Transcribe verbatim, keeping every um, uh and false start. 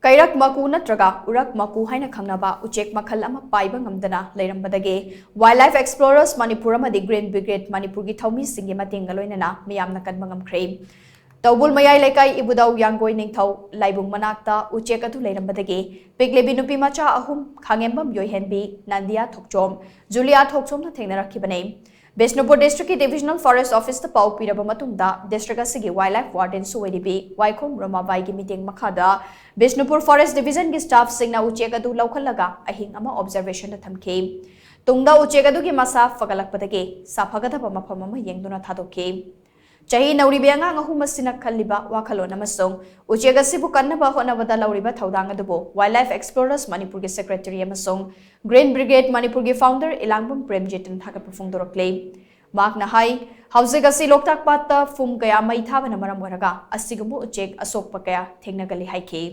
ꯀꯩꯔꯛ ꯃꯀꯨ ꯅꯠꯇ꯭ꯔꯒ ꯎꯔꯛ ꯃꯀꯨ ꯍꯥꯏꯅ ꯈꯪꯅꯕ ꯎꯆꯦꯛ ꯃꯈꯜ ꯑꯃ ꯄꯥꯏꯕ ꯉꯝꯗꯅ ꯂꯩꯔꯝꯕꯗꯒꯤ Wildlife Explorers ꯃꯅꯤꯄꯨꯔ ꯑꯃꯗꯤ Green Brigade ꯃꯅꯤꯄꯨꯔꯒꯤ ꯊꯧꯃꯤꯁꯤꯡꯒꯤ ꯃꯇꯦꯡꯒ ꯂꯣꯏꯅꯅ ꯃꯤꯌꯥꯝꯅ ꯀꯟꯕ ꯉꯝꯈ꯭ꯔꯦ꯫ ꯇꯧꯕꯨꯜ ꯃꯌꯥꯏ ꯂꯩꯀꯥꯏ ꯏꯕꯨꯙꯧ ꯌꯥꯡꯒꯣꯏ ꯅꯤꯡꯊꯧ ꯂꯥꯏꯕꯨꯡ ꯃꯅꯥꯛꯇ ꯎꯆꯦꯛ ꯑꯗꯨ ꯂꯩꯔꯝꯕꯗꯒꯤ ꯄꯤꯛꯂꯤꯕꯤ ꯅꯨꯄꯤ ꯃꯆꯥ ꯑꯍꯨꯝ, ꯈꯥꯉꯦꯝꯕꯝ ꯌꯣꯏꯍꯦꯟꯕꯤ, ꯅꯟꯗꯤꯌꯥ ꯊꯣꯛꯆꯣꯝ, ꯖꯨꯂꯤꯌꯥ ꯊꯣꯛꯆꯣꯝꯅ ꯊꯦꯡꯅꯔꯛꯈꯤꯕꯅꯤ꯫ ꯕꯤꯁꯅꯨꯄꯨꯔ ꯗꯤꯁꯇ꯭ꯔꯤꯛꯀꯤ ꯗꯤꯚꯤꯖꯅꯦꯜ ꯐꯣꯔꯦꯁ ꯑꯣꯐꯤꯁꯇ ꯄꯥꯎ ꯄꯤꯔꯕ ꯃꯇꯨꯡꯗ, ꯗꯤꯁꯇ꯭ꯔꯤꯛ ꯑꯁꯤꯒꯤ ꯋꯥꯏꯜꯗ ꯂꯥꯏꯐ ꯋꯥꯔꯗꯦꯟꯁꯨ ꯑꯣꯏꯔꯤꯕꯤ ꯋꯥꯏꯈꯣꯝ ꯔꯣꯃꯥꯕꯥꯏꯒꯤ ꯃꯤꯠꯌꯦꯡ ꯃꯈꯥꯗ ꯕꯤꯁꯅꯨꯄꯨꯔ ꯐꯣꯔꯦꯁ ꯗꯤꯚꯤꯖꯟꯒꯤ ꯁ꯭ꯇꯥꯐꯁꯤꯡꯅ ꯎꯆꯦꯛ ꯑꯗꯨ ꯂꯧꯈꯠꯂꯒ ꯑꯍꯤꯡ ꯑꯃ ꯑꯣꯕꯖꯔꯕꯦꯁꯟꯗ ꯊꯝꯈꯤ꯫ ꯇꯨꯡꯗ ꯎꯆꯦꯛ ꯑꯗꯨꯒꯤ ꯃꯁꯥ ꯐꯒꯠꯂꯛꯄꯗꯒꯤ ꯁꯥꯐꯒꯗꯕ ꯃꯐꯝ ꯑꯃ ꯌꯦꯡꯗꯨꯅ ꯊꯥꯗꯣꯛꯈꯤ꯫ ꯆꯍꯤ ꯅꯧꯔꯤꯕꯤ ꯑꯉꯥꯡ ꯑꯍꯨꯝ ꯑꯁꯤꯅ ꯈꯜꯂꯤꯕ ꯋꯥꯈꯜꯂꯣꯟ ꯑꯃꯁꯨꯡ ꯎꯆꯦꯛ ꯑꯁꯤꯕꯨ ꯀꯟꯅꯕ ꯍꯣꯠꯅꯕꯗ ꯂꯧꯔꯤꯕ ꯊꯧꯗꯥꯡ ꯑꯗꯨꯕꯨ Wildlife Explorers ꯃꯅꯤꯄꯨꯔꯒꯤ ꯁꯦꯀ꯭ꯔꯦꯇꯔꯤ ꯑꯃꯁꯨꯡ Green Brigade ꯃꯅꯤꯄꯨꯔꯒꯤ ꯐꯥꯎꯟꯗꯔ ꯏꯂꯥꯡꯕꯝ ꯄ꯭ꯔꯦꯝꯖꯤꯠꯅ ꯊꯥꯒꯠꯄ ꯐꯣꯡꯗꯣꯔꯛꯂꯤ꯫ ꯃꯍꯥꯛꯅ ꯍꯥꯏ, ꯍꯧꯖꯤꯛ ꯑꯁꯤ ꯂꯣꯛꯇꯥꯛ ꯄꯥꯠꯇ ꯐꯨꯝ ꯀꯌꯥ ꯃꯩ ꯊꯥꯕꯅ ꯃꯔꯝ ꯑꯣꯏꯔꯒ ꯑꯁꯤꯒꯨꯝꯕ ꯎꯆꯦꯛ ꯑꯁꯣꯛꯄ ꯀꯌꯥ ꯊꯦꯡꯅꯒꯜꯂꯤ ꯍꯥꯏꯈꯤ꯫